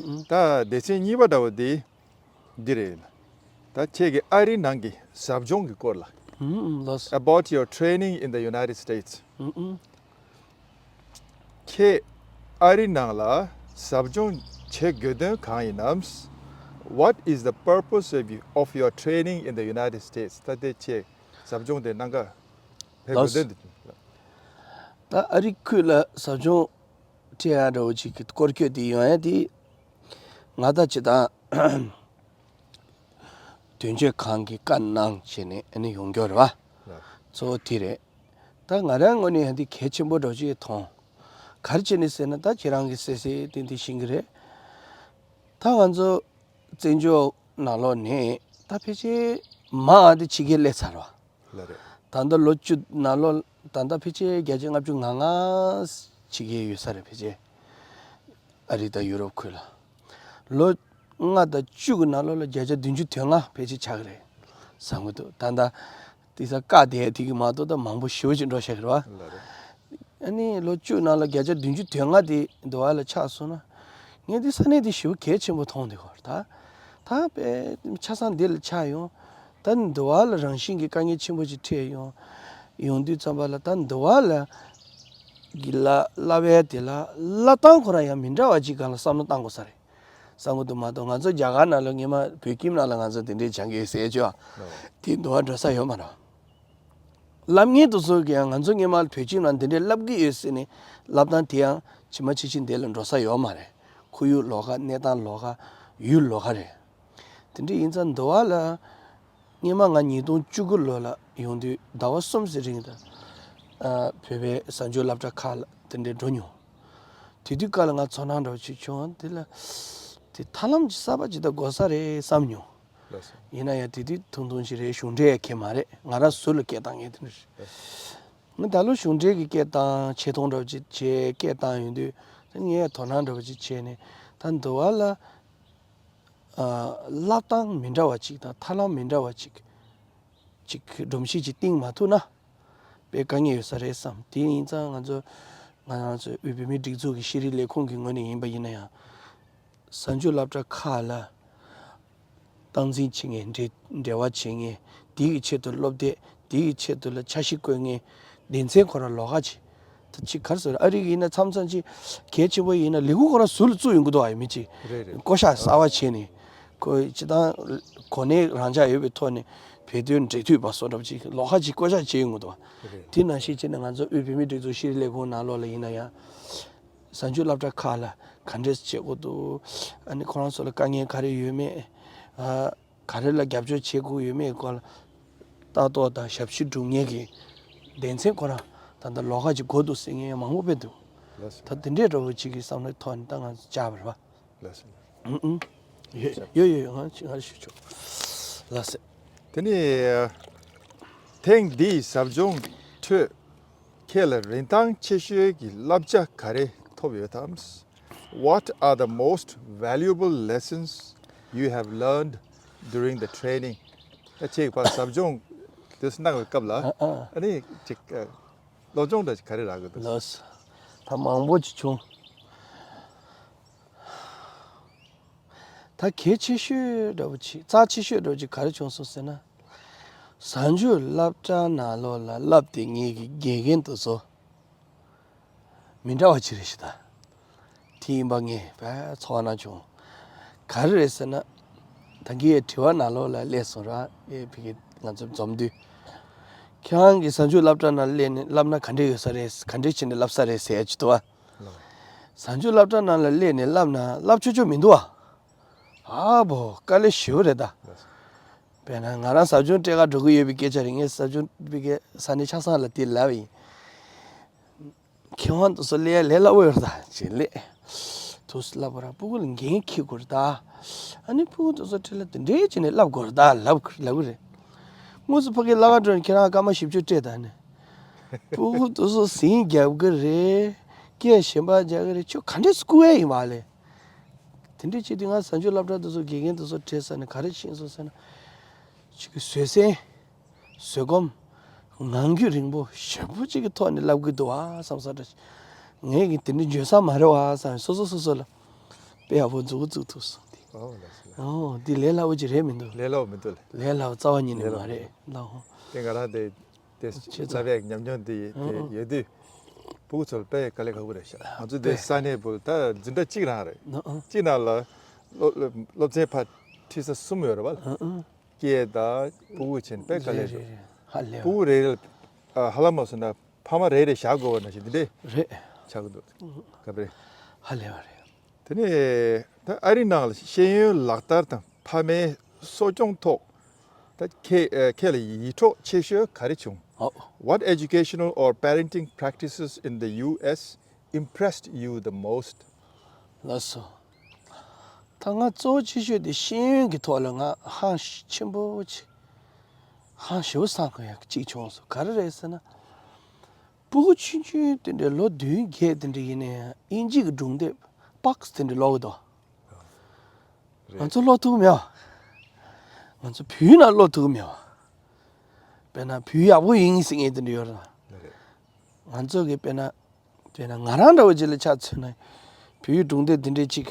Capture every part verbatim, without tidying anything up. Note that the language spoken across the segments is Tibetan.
ད་སྡེ་ཚན་གཉིས་པ་འདྲ་བོ་འདི་འདི་རེད། ད་ཁྱེད་ཀྱི་ཨ་རིའི་ནང་གི་ཟབ་སྦྱོང་གི་སྐོར་ལ། ཨུམ་ལགས། About your training in the United States. ཨུམ། ཁྱེད་ཨ་རིའི་ནང་ལ་ཟབ་སྦྱོང་བྱེད་དགོས་དོན་གང་ཡིན་ནམ། What is the purpose of you, of your training in the United States? ད་དེ་ཁྱེད་ཟབ་སྦྱོང་དེ་གནང་ག་ཕེབས་དགོས་དོན་དེ། ད་ཨ་རི་ཁུལ་ལ་ཟབ་སྦྱོང་སྤྲད་ཡ་འདྲ་བོ་ཅིག་གི་སྐོར་སྐྱོད་དེ་ཡོང་ཡ་དེ། ང་ད་ཅི་ད་དོན་གཅོད་ཁང་གི་བཀའ་གནང་བྱས་ནས་ཨ་ནི་ཡོང་རྒྱུ་རེད་བ། གཙོ་བོ་དེ་རེད། ད་ང་རང་ངོས་ནས་ཡང་འདི་གལ་ཆེན་པོ་འདྲ་ཅིག་མཐོང་། ག་རེ་བྱས་ནས་ཟེར་ན། ད་ཁྱེད་རང་གི་སེ་སེ་ཏན་ཏན་ཤེས་ཀྱི་རེད། ད་ང་ཚོ་བཙན་བྱོལ་ནང་ལོགས་ནས་ད་ཕལ་ཆེར་མང་ང་འདི་ཕྱི་རྒྱལ་སླེབས་ཚར་བ། ལ་རེད། ད་ལྟ་ལོ་བཅུ་ནང་ལོགས་ད་ལྟ་ཕལ་ཆེར་བརྒྱ་ཆ་ལྔ་བཅུ་ང་ལྔ་ཕྱི་རྒྱལ་ཡོད་ས་རེད། ཕལ་ཆེར་ཨ་རི་དང་ཡུ་རོབ་ཁུལ་ལ། ལོ་ལྔ་དང་བཅུ་གི་ནང་ལོགས་ལ་བརྒྱ་ཆ་བདུན་ཅུ་དོན་ལྔ་ཕལ་ཆེར་ཆགས་ཀྱི་རེད་བསམ་གྱི་འདུག་ད་ལྟ་དེ་ས་བཀག་བསྡད་དེ་གི་མ་གཏོགས་ད་མང་པོ་ཞེ་པོ་ཅིག་འགྲོ་ཤག་གི་རེད་བ། ལ་རེད། ཨ་ནི་ལོ་བཅུ་ནང་ལ་བརྒྱ་ཆ་བདུན་ཅུ་དོན་ལྔ་དེ་འདི་བ་ལ་ཆགས་སོང་ན། ངས་འདི་ས་གནས་འདི་ཞེ་པོ་གལ་ཆེན་པོ་མཐོང་འདུག་གོ། ད་ད་དཔེ་ཆ་ཚང་འདི་ལ་ཆགས་ཡོང་། ད་འདི་བ་ལ་རང་བཞིན་གྱི་དཀའ་ངལ་ཆེན་པོ་ཅིག་འཕྲད་ཡོང་། ཡོང་དུས་ཙམ་པ་ལ་ད་འདི་བ་ལ་གི་ལ་བསླབ་ཡ་དེ་ལ་བསླབ་སྟངས་ཁོ་རང་ཡང་མི་འདྲ་བ་ཅིག་སྒང་ལ་བསམ་བློ་བཏང་དགོས་ས་རེད། བསམ་གྱི་འདུག་མ་གཏོགས་ང་ཚོ་རྒྱ་གར་ནང་ལ་སྔོན་མ་བོད་ཁྱིམ་ནང་ལ་ང་ཚོ་དེ་འདྲའི་སྦྱང་གི་ཡོད་ཟེར་ཅོ། དེ་འདི་བ་འགྲོ་ས་ཡོད་མ་རེད། བསླབ་མཁན་དེ་ཚོ་གིས་ཡང་ང་ཚོ་སྔོན་མ་བོད་ཁྱིམ་ནང་འདི་འདྲའི་བསླབ་ཀྱི་ཡོད་ཟེར་ནས་བསླབ་སྟངས་དེ་ཡང་ཇི་མ་ཇི་བཞིན་དེ་ལ་འགྲོ་ས་ཡོད་མ་རེད། ཁོར་ཡུག་ལོགས་ཀ། གནས་སྟངས་ལོགས་ཀ། ཡུལ་ལོགས་ཀ་རེད། དེ་འདྲ་ཡིན་ཙང་འདི་བ་ལ་སྔོན་མ་ང་ཉིས་སྟོང་བཅུ་དགུ་ལོ་ལ་ཡོང་དུས་ཟླ་བ་གསུམ་ཙམ་རིང་དུ་ཨ་བོད་པའི་གཟའ་མཇུག་སློབ་གྲྭ་ཁག་ལ་དེ་འདྲའི་འགྲོ་མྱོང་། དེ་དུས་སྐབས་ལ་ང་ཚོར་སྣང་འདྲ་བོ་ཅིག་བྱུང་། དེ་ལ་དེ་ཐབས་ལམ་གྱི་གསར་པ་ཅིག་ད་དགོས་ས་རེད་བསམ་མྱོང་། ལགས་སོ། ཡིན་ན་ཡང་དེ་དུས་ཐུང་ཐུང་ཞིག་རེད། གཞུང་འབྲེལ་ཡང་ཁེལ་མ་རེད། ང་རང་ཟུར་ལ་སྐད་བཏང་མཁན་དེ་འདྲ་རེད། ལགས་སོ། ང་ད་ལོ་གཞུང་འབྲེལ་གྱི་སྐད་བཏང་། ཆེ་མཐོང་འདྲ་བོ་ཅིག་བྱས་སྐད་བཏང་ཡོང་དུས། ད་ངས་དོ་སྣང་འདྲ་བོ་ཅིག་བྱས་ནས་ད་འདི་བ་ལ་ཨ་བསླབ་སྟངས་མི་འདྲ་བ་ཅིག་དང་ཐབས་ལམ་མི་འདྲ་བ་ཅིག་ཅིག་སྒྲོམ་གཞི་ཅིག་བཏིང་མ་ཐུབ་ན་དཔེ་དཀའ་ངལ་ཡོད་ས་རེད་བསམ། དེ་ཡིན་ཙང་ང་ཚོ་ང་རང་ཚོའི་དབུས་བོད་མིའི་སྒྲིག་འཛུགས་ཀྱི་ཤེས་རིག་ལས་ཁུངས་ཀྱི་ངོས་ནས་ཡིན་པ་ཡིན་ན་ཡང་། གཟའ་མཇུག་སློབ་གྲྭ་ཁག་ལ་སྟངས་འཛིན་བྱེད་མཁན། འབྲེལ་འབྲེལ་བ་བྱེད་མཁན། དེའི་ཆེད་དུ་སློབ་དེབ། དེའི་ཆེད་དུ་ལ་འཆར་གཞི་བཀོད་མཁན་སྡེ་ཚན་ཁོ་རང་ལོགས་ཀ་ཅིག་ད་ཅིག་ག་རེ་ཟེར། ཨ་རི་གི་ཡིན་ན་མཚམས་མཚམས་ཅིག་གལ་ཆེན་པོ་ཡིན་ན་ལས་ཁུངས་ཁོ་རང་ཟུར་ལ་བཙུགས་ཡོང་གི་འདུག་ཨ། མི་ཅིག་རེད་རེད། བསྐོ་བཞག་གསར་པ་བྱས་ནས་ཁོ་སྤྱི་བཏང་གོ་གནས་རང་འཇགས་ཡོད་པའི་ཐོག་ནས་བོད་དོན་འབྲེལ་མཐུད་པ་བཟོ་འདྲ་ཅིག་ལོགས་ཀ་ཅིག་བསྐོ་བཞག་བྱས་ཡོང་གི་འདུག་ཨ། རེད། དེ་ནང་བཞིན་བྱས་ནས་ང་ཚོ་དབུས་བོད་མིའི་སྒྲིག་འཛུགས་ཤེས་རིག་ལས་ཁུངས་ནང་ལོགས་ལ་ཡིན་ན་ཡང་། གཟའ་མཇུག་སློབ་གྲྭ་ཁག་ལ་ག་འདྲས་བྱེད་དགོས་འདུག་ཨ་ནི་ཁོ་རང་ཚོ་ལ་དཀའ་ངལ་ག་རེ་ཡོད་མེད། ཨ་ག་རེ་ལ་རྒྱབ་སྐྱོར་བྱེད་དགོས་ཡོད་མེད་སྐོར་ལ་ལྟ་རྟོག་དང་ཞབས་ཕྱི་སྒྲུབ་མཁན་གྱི་སྡེ་ཚན་ཁོ་རང་ད་ལྟ་ལོགས་ཀ་ཅིག་དགོས་འདུག་ཟེར་མཁན་ཡང་མང་པོ་དཔེ་འདུག་ལགས་སོ། ད་དེ་འདྲས་འདྲ་བོ་ཅིག་གི་བསམ་བློའི་ཐོག་ནས་ད་ང་ཚོ་བཅར་བ་རེད་པ། ལགས་སོ། ཨུ་ཨུ། ཡོད་ཡོད་ཡོད། ང་ང་ཞུ་ཆོག་ལགས་སོ། དེ་ནས་ཐེངས་འདིའི་ཟབ་སྦྱོང་ཁྲོད་ཁྱེད་ལ་རིན་ཐང་ཆེ་ཤོས་ཀྱི་བསླབ་བྱ་ག་རེ་ཐོབ་ཡོད་དམ། What are the most valuable lessons you have learned during the training? ད་ཁྱེད་ཀྱིས་ཟབ་སྦྱོང་དེ་གནང་བའི་སྐབས་ལ་ཨ་ཨ་ཨ་ནི་ཅིག་ཨ་སློབ་སྦྱོང་འདྲ་ཅིག་ག་རེ་རག་གི་འདུག་ལགས་སོ། ད་མང་པོ་ཅིག་བྱུང་། ད་གལ་ཆེ་ཤོས་འདྲ་བོ་ཅིག་རྩ་ཆེ་ཤོས་འདྲ་བོ་ཅིག་ག་རེ་བྱུང་སོང་ཟེར་ན། གཟའ་མཇུག་སློབ་གྲྭ་ནང་ལོགས་ལ་བསླབས་ཏེ་ངེད་ཀྱི་དགེ་རྒན་དེ་ཚོ་མི་འདྲ་བ་ཅིག་རེད་ཤག་ད་དེ་ཡིན་པ་ངས་དཔེ་ཚོར་སྣང་བྱུང་། ག་རེ་རེད་ཟེར་ན། ད་གིན་དྲི་བ་ནང་ལོགས་ལ་སླེབས་སོང་ར། ཨེ་ཕ་གི་ང་ཚོ་འཛོམས་དུས། ཁྱེད་རང་གིས་གཟའ་མཇུག་སློབ་གྲྭ་ནང་སླེབས་ནས་བསླབ་ན་ག་འདྲས་ཡོད་ས་རེད། ག་འདྲས་བྱས་ནས་བསླབ་ས་རེད་ཟེར་ཡ་ཅིག་འདུག་བ། གཟའ་མཇུག་སློབ་གྲྭ་ནང་ལ་སླེབས་ནས་བསླབ་ན་བསླབ་ཆོག་ཆོག་མི་འདུག་ཨ། ཨ་བོ་དཀའ་ལས་ཞེ་པོ་རེད་ད། དཔེར་ན་ང་རང་ཟབ་སྦྱོང་སྤྲད་ག་འགྲོ་གི་ཡོད་པའི་སྐད་ཆ་རེད། ངས་ཟབ་སྦྱོང་སྤྲད་ག་ས་གནས་ཆ་ཚང་ལ་དེ་ལབ་ཡིན། མཁས་དབང་དེ་ཚོ་སླེབས་ཡ་ལས་སླ་པོ་ཡོད་རེད་ད་ཅེས་སླེབས། དུས་སུ་སློབ་གྲྭ་ཕྲུ་གུ་ལ་འགན་འཁྱེར་དགོས་རེད་ད། ཨ་ནི་ཕྲུ་གུ་དེ་ཚོ་ཁྲིད་ལ་དེ་འདྲས་བྱས་ནས་བསླབ་དགོས་རེད་ད་ལབ་ལབ་གི་རེད། དངོས་སུ་ཕ་གིར་ལ་ག་འགྲོ་ནས་ཁྱེད་རང་སྐར་མ་བཞི་བཅུ་སྤྲད་ད་ནི། ཕྲུ་གུ་དེ་ཚོ་ཟིང་རྒྱབ་གི་རེད། སྐད་གཞན་པ་རྒྱག་གི་རེད། ཁྱོད་ག་འདྲས་སྐུལ་ཡ་ཡིན་པ་ལས། དེ་འདྲས་བྱས་དུས་ང་གཟའ་མཇུག་སློབ་གྲྭ་དེ་ཚོ་དགེ་རྒན་དེ་ཚོ་ཁྲིད་ས་ནས་ག་རེ་ཤེས་སོང་ཟེར་ན། ཅིག་གི་བཟོད་བསྲན། བཟོད་སྒོམ། ངང་རྒྱུད་རིང་པོ་ཞེ་པོ་ཅིག་གི་ཐོག་ནས་བསླབ་གི་འདུག་བ་བསམ་ས་འདྲ་ཞིག་ངས་ཀྱི་དེ་འདྲ་འཇོན་ས་མ་རེད་བ་བསམ། སོ་སོ་སོ་སོ་ལ་ དཔེ་ཡག་པོ་མཛུབ་གུ་བཙུགས་ཐུབ་སོང་དེ། ཨོ་ལགས་སོ་ལགས། ཨོ་འདི་ལས་སླ་བོ་ཅིག་རེད་མི་འདུག་ལས་སླ་བོ་མི་འདུག་ལགས། ལས་སླ་བོ་རྩ་བ་ཉིད་ནས་ལས་སླ་མ་བོ་རེད་ལགས་ཧོ། དེ་ང་རང་དེ་དེ་ཁྱེད་ཚོ་ལབ་ཡག་ཉམས་མྱོང་དེ་ཨ་དེ་ཨ་ཡོད་དུས་སྤུ་གུ་ཚོ་ལ་དཔེ་དཀའ་ལས་ཁག་པོ་རེད་ཤག་ང་ཚོ་དེ་དཔེ་ས་གནས་བུ་ད་འཛིན་གྲྭ་གཅིག་རང་རེད། ཨ་ཨ་གཅིག་ནང་ལ་སློབ་སློབ་སློབ་ཚན་ཕར་ཁྲིད་ས་གསུམ་ཡོད་རེད་བ། ཨ་ཨ་སྐྱེས་དང་སྤུ་གུ་ཆེན་དཔེ་དཀའ་ལས་རེད་རེད། རེད་རེད། ཧ་ལས་པ་སྤུ་གུ་རེ་རེ་ལ་ཧ་ལམ་མ་སོང་ན་ཕ་མ་རེ་རེ་བཞག་དགོས་པ་ནང་བཞིན་འདི་འདྲས་རེད། ཆགས་ཀྱི་འདུག་སྐབས་རེ། ཧ་ལས་པ་རེད། དེ་ནས་ད་ཨ་རི་ནང་ལ་ཤེས་ཡོན་ལག་བསྟར་དང་ཕ་མའི་གསོ་སྐྱོང་ཐོག་ད་ཁྱེད་ཨ་ཁྱེད་ལ་ཡིད་འཕྲོག་ཆེ་ཤོས་ག་རེ་བྱུང་། Oh. What educational or parenting practices in the U S impressed you the most? ལགས་སོ། ད་ང་གཙོ་བོ་ཆེ་ཤོས་དེ་ཤེས་ཡོན་གྱི་ཐོག་ལ་ང་ཧང་ཆེན་པོ་ཆེ་ཧང་ཞེ་པོ་སང་དགོས་ཡག་གཅིག་བྱུང་སོང་། ག་རེ་རེད་ཟེར་ན། སྤུ་གུ་ཆུང་ཆུང་དེ་འདྲའི་ལོ་བདུན་བརྒྱད་དེ་འདྲ་ཡིན་ན་ཡང་དབྱིན་ཇི་གི་སྒྲུང་དེབ་པོག་སི་དེ་འདྲ་ཀློག་གི་འདུག་རེད། ང་ཚོ་ཀློག་ཐུབ་ཀྱི་མེད་པ། ང་ཚོ་བོད་ཡིག་ནང་ཀློག་ཐུབ་ཀྱི་མེད་པ། དཔེར་ན་བོད་ཡིག་ཡག་པོ་ཡིན་ཟེར་མཁན་དེ་འདྲ་ཡོད་རེད། རེད། ང་ཚོ་གི་དཔེར་ན་དཔེར་ན་ང་རང་འདྲ་བོ་ཅིག་ལ་ཆ་མཚོན་ན་བོད་ཡིག་སྒྲུང་དེབ་དེ་འདྲ་ཅིག་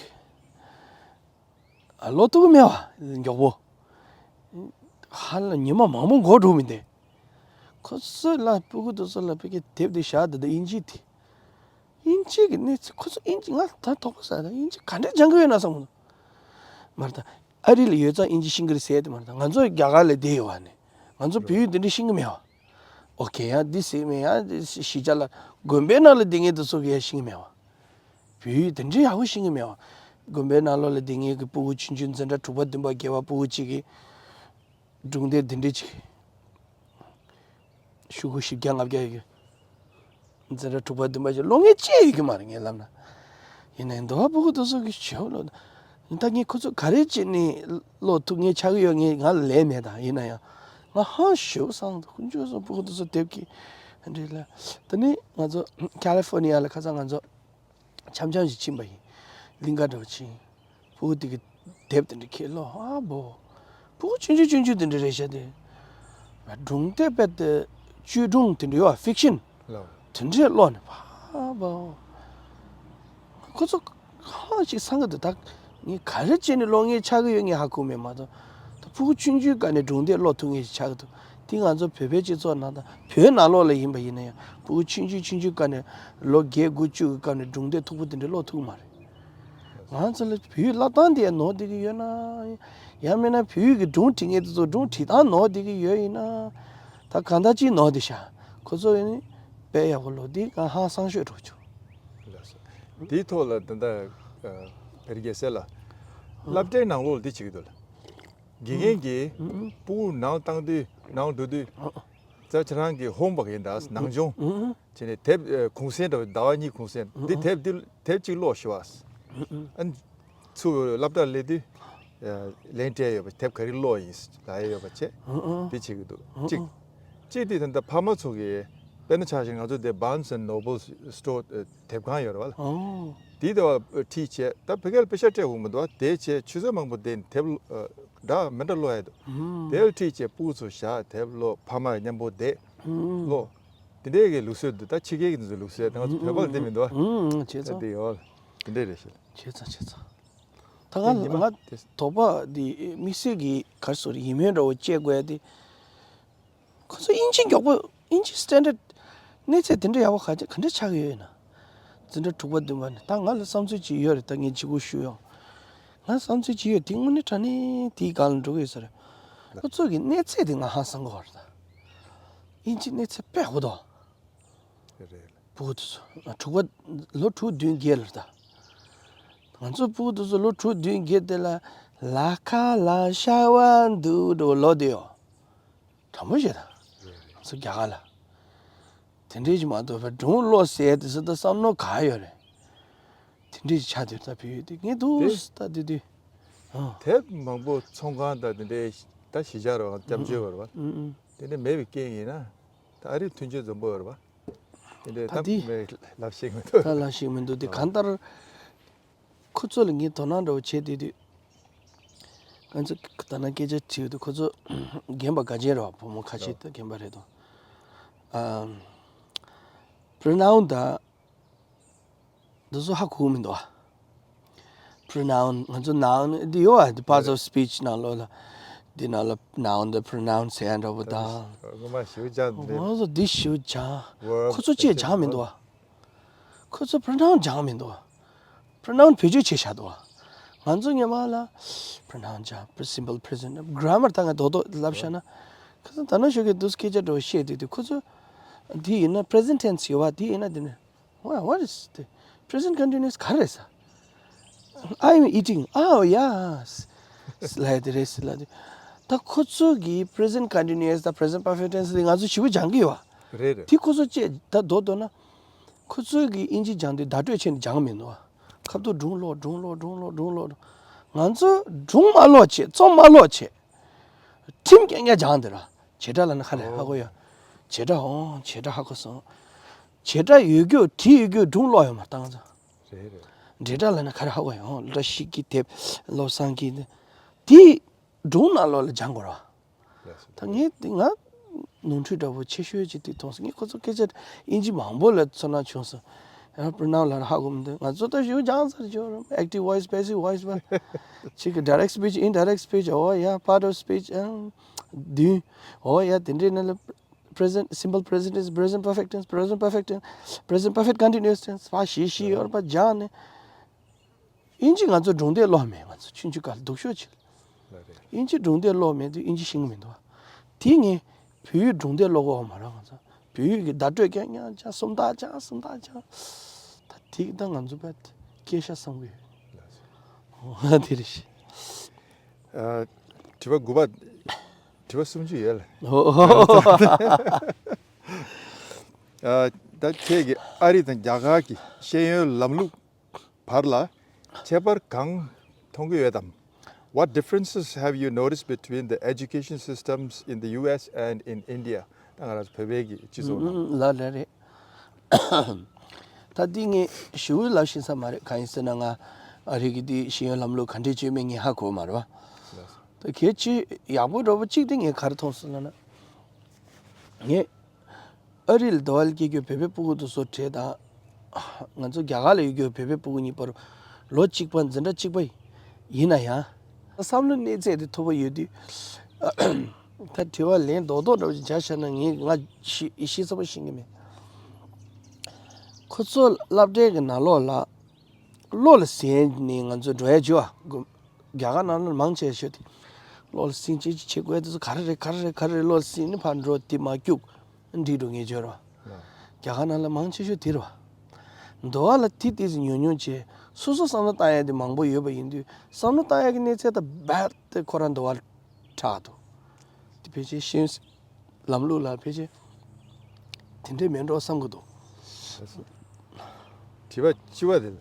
ཨ་ཀློག་ཐུབ་ཀྱི་མེད་པ་མགྱོགས་པོ། ཧ་ལམ་ཉི་མ་མང་པོ་འགོར་འགྲོ་མི་འདུག་ཁོ་ཚོ་ལ་སྤུ་གུ་དེ་ཚོ་ལ་བོད་ཀྱི་དེབ་དེ་བཞག་དེ་དང་དབྱིན་ཇི་དེ། དབྱིན་ཇི་གི་གནས་ཚུལ་ཁོ་ཚོ་དབྱིན་ཇི་ང་ད་དོགས་པ་ཟ་ད་དབྱིན་ཇི་ག་འདྲས་སྦྱང་གི་ཡོད་ན་བསམ་གི་འདུག་མ་རེད་ད། ཨ་རི་ལ་ཡོད་ཙང་དབྱིན་ཇི་ཤེས་ཀྱི་རེད་ཟེར་དེ་མ་རེད་ད། ང་ཚོ་རྒྱ་གར་ལ་བསྡད་ཡོད་པ་ནས་ང་ཚོ་བོད་ཡིག་འདི་འདྲས་ཤེས་ཀྱི་མེད་པ། ཨོ་ཁེ་ཡང་འདི་ཟེར་མེད་ཡང་གཞིས་ཆགས་ལ་དགོན་པའི་ནང་ལ་བསྡད་མཁན་དེ་ཚོ་གིས་ཡང་ཤེས་ཀྱི་མེད་པ། བོད་ཡིག་དེ་འདྲས་ཡག་པོ་ཤེས་ཀྱི་མེད་པ། དགོན་པའི་ནང་ལོགས་ལ་བསྡད་མཁན་གྱི་སྤུ་གུ་ཆུང་ཆུང་འཛིན་གྲྭ་དྲུག་པ་བདུན་པ་བརྒྱད་པ་སྤུ་གུ་གཅིག་གིས་སྒྲུང་དེབ་འདི་འདྲས་ཅིག་ཤོག་གུ་བཞི་བརྒྱ་ལྔ་བརྒྱ་ཡོད་རྒྱུ། འཛིན་གྲྭ་དྲུག་པ་བདུན་པ་ཅིག་ཀློག་མཁན་ཅིག་ཡོད་རྒྱུ་མ་རེད་ངས་ལབ་ན། ཡིན་ནའི་འདི་བ་སྤུ་གུ་དེ་ཚོ་གིས་ཞེ་པོ་ཀློག་ད་ངས་ཁོ་ཚོ་ག་རེ་བྱས་ནས་ཀློག་ཐུབ་མཁན་ཆགས་ཀྱི་ཡོད་ངས་ང་ལ་ལན་མེད་ད། ཡིན་ན་ཡང་ང་ཧང་ཞེ་པོ་སང་འདུག་ཁོ་ཚོ་སྤུ་གུ་དེ་ཚོ་དེབ་ཀྱི་འདྲ་ལ། དེ་ནས་ང་ཚོ་ཁ་ལི་ཕོར་ནི་ཡ་ལ་ཁ་སང་ང་ཚོ་འཆམ་འཆམ་ཞིག་ཕྱིན་པ་ཡིན། གླིང་ག་འདྲ་བོ་ཕྱིན། སྤུ་གུ་དེ་གི་དེབ་དེ་འདྲ་ཁྱེར་ཀློག་ཨ་བོ། སྤུ་གུ་ཆུང་ཆུང་ཆུང་ཆུང་དེ་འདྲ་རེད་ཤག་དེ། སྒྲུང་དེབ་དཔེ་དེ་བཅོས་སྒྲུང་དེ་འདྲ་ཡོད་ཨ་ཕིག་ཤན། ལོ། དེ་འདྲས་ཀློག་ནས་ཕ་བོ། ཁོ་ཚོ་ཧང་ཅིག་སང་གི་འདུག་ད་ངས་ག་རེ་བྱས་ནས་ཀློག་མཁན་ཆགས་ཀྱི་ཡོད་ངས་ཧ་གོ་མེད་མ་གཏོགས། ད་སྤུ་གུ་ཆུང་ཆུང་སྒང་ནས་སྒྲུང་དེབ་ཀློག་ཐུབ་མཁན་ཞིག་ཆགས་ཀྱི་འདུག་དེ་ང་ཚོ་བོད་པའི་སྤྱི་ཚོགས་ནང་དང་བོད་ནང་ལོགས་ལ་ཡིན་པ་ཡིན་ན་ཡང་སྤུ་གུ་ཆུང་ཆུང་ཆུང་ཆུང་སྒང་ནས་ལོ་བརྒྱད་དགུ་བཅུ་གི་སྐབས་ནས་སྒྲུང་དེབ་མཐུག་པོ་དེ་འདྲ་ཀློག་ཐུབ་ཀྱི་མ་རེད། ང་ཚོ་ལ་བོད་ཡིག་བསླབ་སྟངས་དེ་ཡང་ནོར་བསྡད་ཀྱི་ཡོད་ན། ཡང་མིན་ན་བོད་ཡིག་གི་སྒྲུང་བྲིས་མཁན་དེ་ཚོ་སྒྲུང་བྲིས་སྟངས་ནོར་བསྡད་ཀྱི་ཡོད་ཡིན་ན། ད་གང་ལྟར་ཅིག་ནོར་བསྡད་ཤག་ཁོ་ཚོ་ཡིན་ནི་དཔེ་ཡག་པོ་ཀློག་དེ་ང་ཧང་སང་ཤོས་འགྲོ་བྱུང་། ལགས་སོ། དེའི་ཐོག་ལ་ད་ལྟ་ཨ་བེ་རི་རྒྱལ་སྲས་ལགས། སློབ་གྲྭའི་ནང་ལོགས་ལ་འདི་བྱེད་ཀྱི་འདུག་ལགས། དགེ་རྒན་གྱིས་ཨུ་ཨུ་སྤུ་གུ་ནང་བཏང་དུས་ནང་འགྲོ་དུས་ཨུ་ཨུ་ད་ཁྱེད་རང་གི་ཧོམ་ཝརཀ་ཡིན་ད་ནང་སྦྱོང་ཨུ་ཨུ་བྱས་ནས་དེབ་ཨ་གུང་སེང་འདྲ་བོ་ཟླ་བ་གཉིས་གུང་སེང་འདི་དེབ་འདི་དེབ་གཅིག་ཀློག་ཤོག་ཨ། ཨུ་ཨུ་ཨ་ཚུར་སློབ་གྲྭར་སླེབས་དུས་ཨ་ལན་སྤྲད་ཡོད་པ་དེབ་ག་རེ་ཀློག་ཡིན་ལབ་ཡ་ཡོད་པ་བྱས་ཨུ་ཨུ་འདི་བྱེད་ཀྱི་འདུག་ཨུ་གཅིག་ཨུ་གཅིག་དེ་ད་ལྟ་ཕ་མ་ཚོ་གིས་དཔེར་ན་ཆ་བཞག་ང་ཚོ་དེ་Barnes and Noble store ཨ་དེབ་ཁང་ཡོད་རེད་བ་ལ། ཨོ། དེའི་དེ་བ་ཁྲིད་བྱས་ད་བོད་སྐད་ལ་དཔེ་ཆ་སྤྲད་དགོས་མི་འདུག་བ། དེ་བྱས་ཆུ་ཚོད་མང་པོ་བསྡད་ནས་དེབ་ཨ་འདྲ་མི་འདྲ་ཀློག་ཡ་འདུག་ཨུམ། དེ་ལ་ཁྲིད་བྱས་སྤུ་གུ་ཚོ་བཞག་དེབ་ཀློག་ཕ་མ་མཉམ་པོ་བསྡད་ཨུམ། ཀློག་དེ་འདྲའི་གི་ལུགས་སྲོལ་འདུག་ད་ཕྱི་རྒྱལ་གྱི་འདི་ཚོ་ལུགས་སྲོལ་ད་ང་ཚོ་བོད་པ་ལ་དེ་མི་འདུག་ཨ། ཨུམ་ཨུམ་བྱས་ཙང་། དེ་ཡོད་དེ་འདྲ་རེད་ཤག་བྱས་ཙང་བྱས་ཙང་། ད་ང་དེ་ཉི་མ་ང་དེ་དོགས་པ་འདི་དམིགས་བསལ་གྱི་ག་རེ་ཟེར་ཡིད་སྨོན་འདྲ་བོ་སྐྱེ་དགོས་ཡ་དེ། ཁོ་ཚོ་དབྱིན་ཇི་མགྱོགས་པོ་དབྱིན་ཇི་སི་ཊན་ཌར་ཌི་གནས་ཚད་དེ་འདྲ་ཡག་པོ་ག་ག་འདྲ་ཆགས་ཀྱི་ཡོད་ཡིན་ན། འཛིན་གྲྭ་དྲུག་པ་བདུན་པ་ནས་ད་ང་ལ་བསམ་ཚུལ་ཅིག་ཡོད་རེད། ད་ངས་ཅིག་གུ་ཞུ་ཡོང་། ང་བསམ་ཚུལ་ཅིག་ཡོད་དེ་དངོས་གནས་དྲང་གནས་དེའི་སྒང་ལ་འགྲོ་གི་ཡོད་ས་རེད། ཁོ་ཚོ་གི་གནས་ཚད་དེ་ང་ཧང་སང་གི་ཡོད་རེད་ད། དབྱིན་ཇི་གནས་ཚད་དཔེ་ཡག་པོ་འདུག་རེད། སྤུ་གུ་དེ་ཚོ་དྲུག་པ་ལོ་དྲུག་བདུན་བརྒྱད་ལ་ད། ང་ཚོ་སྤུ་གུ་དེ་ཚོ་ལོ་དྲུག་བདུན་བརྒྱད་དེ་ལ་ལ་ཁ་ལ་ཤ་བ་འདུག་འགྲོ་ལོ་དེ་ཡོ། དྲང་པོ་བཤད་ད། རེད་རེད། ང་ཚོ་རྒྱ་གར་ལ། དེ་འདྲས་ཀྱི་མ་གཏོགས་པའི་སྒྲུང་ཀློག་ཟེར་དེ་ཚོ་ད་བསམ་མནོ་ག་ཡོད་རེད། དེ་འདྲས་ཀྱི་ཆ་དེར་ད་བོད་ཡིག་དེ་ངས་འདུག་ད་དེ་དུས། ཨ། དེབ་མང་པོ་ཚོང་ཁང་དང་དེ་འདྲའི་ད་གཞིས་ཆགས་རེད་བ་སྐྱབས་བཅོལ་བ་རེད་བ། ཨུ་ཨུ། དེ་འདྲ་མེད་པའི་རྐྱེན་ཡིན་ན། ད་ཨ་རིའི་མཐུན་རྐྱེན་འཛོམས་པོ་ཡོད་རེད་བ། དེ་འདྲའི་ད་ད་དེ་མེད་ལབ་ཤེས་མི་འདུག་ད་ལབ་ཤེས་མི་འདུག་དེ་གང་ལྟར། ཁོ་ཚོ་ལ་ངས་དོ་སྣང་འདྲ་བོ་བྱས་བསྡད་དུས། ང་ཚོ་ད་ནང་སྐད་ཆ་དྲིས་ཡོད་དུས་ཁོ་ཚོ་རྒན་པ་དགའ་ཅན་རེད་བ། བུ་མོ་ཁ་ཤས་ད་རྒན་པ་རེད་དོ། ཨམ། པྲོ་ནའུན་དང་འདི་ཚོ་ཧ་གོ་གི་མི་འདུག་བ། pronoun ང་ཚོ་noun འདི་ཡོད་ཨ། འདི་parts of speech ནང་ལོགས་ལ་འདི་ནང་ལ་noun དང་pronoun ཟེར་ཡ་འདྲ་པོ་དང་། ངོ་མ་ཞིའུ་ཅང་འདི་ང་ཚོ་འདི་ཞིའུ་ཅང་verb ཁོ་ཚོ་ཅེས་ཅང་མི་འདུག་ཨ། ཁོ་ཚོ་pronoun ཅང་མི་འདུག་ཨ། pronoun བེད་སྤྱོད་བྱས་བཞག་འདུག་ཨ། ང་ཚོ་སྔོན་མ་ལ་pronoun ཅང་simple present grammar ད་ང་རྡོག་རྡོག་ལབ་བཞག་ན། ཁོ་ཚོ་ད་ནང་བཞིན་གྱི་འདུག་སྐད་ཆ་འདྲ་བོ་བཤད་དུས་དུས་ཁོ་ཚོ་འདི་ཡིན་ན་present tense ཡོད་པ། འདི་ཡིན་ན་འདི་ནི། What, what is the present continuous ག་རེ་རེད་ཟེར། I am eating. Oh, yes. ལབ་ཡ་དེ་རེད་ཟེར་ལབ་དུས། ད་ཁོ་ཚོ་གི་present continuous དང་present perfect tense དེ་ང་ཚོ་ཞིབ་པོ་སྦྱང་གི་ཡོད་པ། རེད་རེད། དེ་ཁོ་ཚོ་བཅས་ད་རྡོག་རྡོག་ན། ཁོ་ཚོ་གི་དབྱིན་ཇི་སྦྱང་དུས་བརྡ་སྤྲོད་བྱས་ནས་སྦྱང་མི་འདུག་པ། ཁ་ཐུག་སྒྲུང་ཀློག་སྒྲུང་ཀློག་སྒྲུང་ཀློག་སྒྲུང་ཀློག་ང་ཚོ་སྒྲུང་མ་ཀློག་བྱས། རྩོམ་མ་ཀློག་བྱས། ཁྲིམས་རྐྱང་རྐྱང་སྦྱང་དེ་ར། བྱེད་སྒྲ་ལབ་ན་ག་རེ་ཧ་གོ་ཡོད། བྱེད་སྒྲ་འོང་བྱེད་སྒྲ་ཧ་གོ་སོང་། བྱེད་སྒྲ་ཡོད་རྒྱུ་བྲིས་ཡོད་རྒྱུ་སྒྲུང་ཀློག་ཡོད་མ་བཏང་ཚོ། རེད་རེད། འབྲེལ་སྒྲ་ལབ་ན་ག་རེ་ཧ་གོ་ཡོད། སྒྲ་ཞིག་གི་དེབ་བློ་བཟང་གིས་དེ་སྒྲུང་ནང་ལོགས་ལ་སྦྱང་དགོས་ར། ལགས་སོ། ད་ངས་དེ་ང་ནོར་འཁྲུལ་འདྲ་པོ་ཆེ་ཤོས་ཅིག་དེ་མཐོང་སོང་། ངས་ཁོ་ཚོ་སྐད་ཆ་དབྱིན་ཇི་མང་པོ་ལ་ཚོར་སྣང་བྱུང་སོང་། ཡང་pronoun ལབ་ན་ཧ་གོ་མི་འདུག་ང་ཚོ་ད་ཞུ་སྦྱང་ཚར་ཆོག་ར། active voice passive voice བ། ཅིག་གི་direct speech indirect speech oh yeah part of speech བདུན། oh yeah དེ་འདྲའི་ནང་ལ་present simple present tense present perfect tense present perfect tense present perfect continuous tense བ་ཞེས་ཞེས་ཡོད་པ་སྦྱངས་ནས། དབྱིན་ཇི་ང་ཚོ་སྒྲུང་དེབ་ཀློག་མེད། ང་ཚོ་ཆུང་ཆུང་སྐབས་སྡུག་ཤོས་ཅིག་ལ་རེད། དབྱིན་ཇི་སྒྲུང་དེབ་ཀློག་མེད་དུས་དབྱིན་ཇི་ཤེས་ཀྱི་མི་འདུག་དེ་ངས་བོད་ཡིག་སྒྲུང་དེབ་ཀློག་གི་ཡོད་མ་རེད། ང་ཚོ་བོད་ཡིག་གི་བརྡ་སྤྲོད་རྐྱང་རྐྱང་རྐྱང་སུམ་རྟགས་རྐྱང་སུམ་རྟགས་རྐྱང་ད་དེ་ད་ང་ཚོ་བས་སྐད་ཤ་བསམ་གི་ཡོད། དེ་རེད་ཤི། ཨ། དྲི་བ་དགུ་པ། དྲི་བ་སུམ་ཅུ་ཡོད་ལ། ཨ། ད་ཁྱེད་ཀྱིས་ཨ་རི་དང་རྒྱ་གར་གྱི་ཤེས་ཡོན་ལམ་ལུགས་བར་ལ་ཁྱད་པར་གང་མཐོང་གི་ཡོད་དམ། What differences have you noticed between the education systems in the U S and in India? ད་ང་རང་ཚོ་བོད་པའི་གི་སྤྱི་ཚོགས་ནང་། ལ་ལ་རེད། ད་འདི་ངས་ཞུ་ལབ་ཤེས་ས་མ་རེད། གང་ཡིན་ཟེར་ན་ང་ཨ་རི་གི་འདི་ཤེས་ཡོན་ལམ་ལུགས་ག་འདྲས་བྱས་མེད་ངས་ཧ་གོ་མ་རེད་བ། ད་གལ་ཆེ་ཡག་པོ་འདྲ་པོ་གཅིག་དེ་ངས་ག་རེ་མཐོང་སོང་ལབ་ན། ངས་ཨ་རི་ལ་འདི་བ་ལ་སྐྱེས་རྒྱུ་བོད་པའི་སྤུ་གུ་དེ་ཚོ་གྲས་དང་། ང་ཚོ་རྒྱ་གར་ལ་ཡོད་རྒྱུ་བོད་པའི་སྤུ་གུ་གཉིས་བར་ལོ་གཅིག་པ་འཛིན་གྲྭ་གཅིག་པ་ཡིན་ན་ཡང་། བསམ་བློ་གནས་ཚད་དེ་མཐོ་པོ་ཡོད་དུས། ད་དྲི་བ་ལན་རྡོག་རྡོག་འདྲ་པོ་ཅིག་བྱ་བཞག་ན་ངས་ང་ཤི་ཤི་ཚ་པོ་ཤེས་ཀྱི་མེད། ཁོ་ཚོ་སློབ་གྲྭའི་གི་ནང་ལོགས་ལ་བློ་ལ་ཟིན་ནས་ང་ཚོ་འགྲོ་ཡ་བྱོས་ཨ། རྒྱ་གར་ནང་ལ་མང་ཆེ་ཤོས་དེ་བློ་ལ་ཟིན་ཅིག་ཅིག་བྱེད་དགོས་དེ་ཚོ་ག་རེ་རེད་ག་རེ་རེད་ག་རེ་རེད་བློ་ལ་ཟིན་ནས་ཕར་འགྲོ་དེ་མ་སྐྱུག་འགྲིག་འགྲོ་ངེས་བྱོས་ར། རྒྱ་གར་ནང་ལ་མང་ཆེ་ཤོས་དེ་རེད་བ། འདི་བ་ལ་དེ་དེ་ཚོ་ཉུང་ཉུང་བྱས་སོ་སོ་བསམ་བློ་བཏང་ཡ་དེ་མང་པོ་ཡོད་པ་ཡིན་དུས་བསམ་བློ་བཏང་ཡ་གི་གནས་ཚད་ད་རྦད་དེ་ཁོ་རང་འདི་བ་ལ་དྲག་འདུག་དེ་ཕལ་ཆེར་ཤེས་ལམ་ལུགས་ལ་ཕལ་ཆེར་དེ་འདྲས་མེད་འགྲོ་བསམ་གི་འདུག་དྲི་བ་བཅུ་པ་དེ་ལ།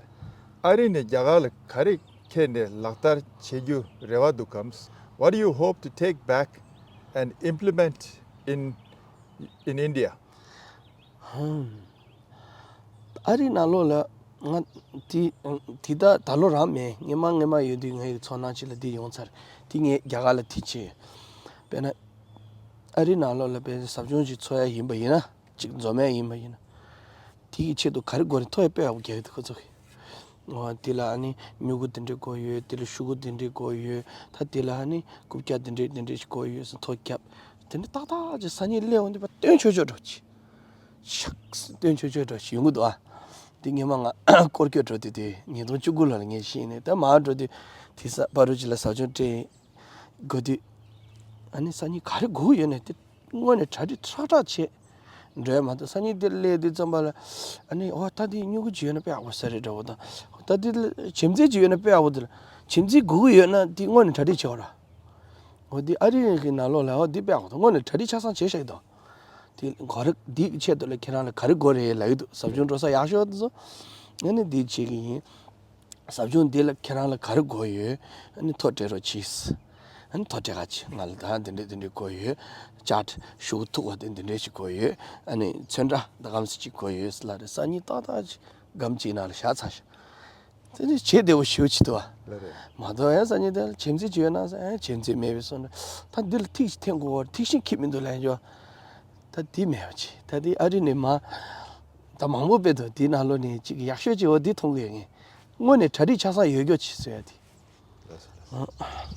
ཨ་རི་ནས་རྒྱ་གར་ལ་ག་རེ་ཁྱེར་ནས་ལག་བསྟར་བྱེད་རྒྱུ་རེ་བ་འདུག་གམ། What do you hope to take back and implement in in India? ཨ་རི་ནང་ལོགས་ལ་ང་དེ་དེ་ད་ད་ལོ་རང་མེད། སྔོན་མ་སྔོན་མ་ཡོད་དུས་ངའི་ཚོར་སྣང་ཅིག་ལ་འདི་ཡོང་ཚར། དེ་ངས་རྒྱ་གར་ལ་དེ་བྱས། དཔེར་ན་ཨ་རི་ནང་ལོགས་ལ་དཔེར་ན་ཟབ་སྦྱོང་ཅིག་འཚོགས་ཡ་ཡིན་པ་ཡིན་ན་ཅིག་འཛོམས་ཡ་ཡིན་པ་ཡིན་ན། དེ་གི་ཆེད་དུ་ག་རེ་དགོས་རེད་ཐོ་ཡ་དཔེ་ཡག་པོ་རྒྱག་གི་འདུག་ཁོ་ཚོ་གི། འོ་དེ་ལ་ཨ་ནི་སྨྱུ་གུ་དེ་འདྲས་དགོས་ཡོད། དེ་ལ་ཤོག་གུ་དེ་འདྲས་དགོས་ཡོད། ད་དེ་ལ་ཨ་ནི་རྐུབ་བཀྱག་དེ་འདྲས་དེ་འདྲས་ཞིག་དགོས་ཡོད་ཟེར་ཐོ་བརྒྱབ། དེ་འདྲས་ཏག་ཏག་ཅིག་སང་ཉིན་སླེབས་འོང་དུས་ཕར་སྟོན་ཆོག་ཆོག་འགྲོ་ཅིག་ཤག་སྟོན་ཆོག་ཆོག་འགྲོ་ཞིག་ཡོང་གི་འདུག་ཨ། དེ་སྔོན་མ་ང་སྐོར་སྐྱོད་འགྲོ་དུས་དེ་ཉིས་སྟོང་བཅུ་དགུ་ལོ་ལ་ངས་ཤེས་ནས་ད་མར་འགྲོ་དུས་དེ་ས་ཕ་རུ་ཅིག་ལ་ཟབ་སྦྱོང་སྤྲད་དགོས་དུས། ཨ་ནི་སང་ཉིན་ག་རེ་དགོས་ཀྱི་ཡོད་ནས་དེ་དངོས་ནས་གྲ་སྒྲིག་ཁྲག་ཁྲག་བྱས། འགྲོ་ཡ་མ་གཏོགས་སང་ཉིན་དེ་སླེབས་དུས་ཙམ་པ་ལ། ཨ་ནི་འོ་ད་དེ་སྨྱུ་གུ་ཅིག་ཡོད་ན་དཔེ་ཡག་པོ་ས་རེད་འདྲ་བོ་དང་། ད་དེ་ལ་བྱེམ་རྩེ་ཅིག་ཡོད་ན་དཔེ་ཡག་པོ་དེ་ལ་བྱེམ་རྩེ་དགོས་ཀྱི་ཡོད་ན་དེ་དངོས་ནས་གྲ་སྒྲིག་བྱེད་དགོས་ར། འོ་དེ་ཨ་རི་གི་ནང་ལོགས་ལ་འོ་དེ་དཔེ་ཡག་པོ་དང་དངོས་ནས་གྲ་སྒྲིག་ཆ་ཚང་བྱས་བཞག་ཡོད་དོ། དེ་ག་རེ་དེའི་ཆེད་དུ་ལ་ཁྱེད་རང་ལ་ག་རེ་དགོས་རེད་ལབ་ཡོད་དོ། ཟབ་སྦྱོང་འགྲོ་ས་ཡག་ཤོས་དེ་ཚོ། ཨ་ནི་དེ་བྱེད་ཀྱི་ཡིན། ཟབ་སྦྱོང་འདི་ལ་ཁྱེད་རང་ལ་ག་རེ་དགོས་ཡོད། ཨ་ནི་ཐོ་སྤྲད་རོགས་གྱིས། ཨ་ནི་ཐོ་སྤྲད་ག་ཅི་ང་ལ་ད་འདི་འདྲས་འདི་འདྲས་དགོས་ཡོད། ཅཱཊ་ཤོག་གུ་མཐུག་པ་དེ་འདི་འདྲས་ཞིག་དགོས་ཡོད། ཨ་ནི་ཚོན་ཁྲ་ད་གམ་སེ་ཅིག་དགོས་ཡོད་ལབ་རེད། སང་ཉིན་ཏག་ཏག་ཅིག་སྒམ་གཅིག་ནང་ལ་བཞག་ཚར་ཤག་དེ་ནི་བྱེད་བདེ་བོ་ཞེ་པོ་ཅིག་འདུག་བ། ལ་རེད། མ་གཏོགས་ཡང་སང་ཉིན་དེ་ལ་བྱེམ་རྩེ་ཅིག་ཡོད་ན་ཟེར་ཨ་བྱེམ་རྩེ་མེད་པའི་སོང་ན་ད་འདི་ལ་ཐིག་ཅིག་འཐེན་དགོས་བ་ཐིག་ཤིང་འཁྱིད་མི་འདུག་ལབ་ཡོད། ད་འདི་མེད་པ་ཅིག་ད་འདི་ཨ་རི་ནས་མ། ད་མང་པོ་དཔེ་འདུག་འདི་ནང་ལོགས་ནས་ཅིག་ཡག་ཤོས་ཅིག་འོ་འདི་མཐོང་གི་ཡོད་ངས། དངོས་ནས་གྲ་སྒྲིག་ཆ་ཚང་ཡོད་རྒྱུ་བྱེད་ཟེར་ཡ་དེ། ལགས་སོ་ལགས་སོ།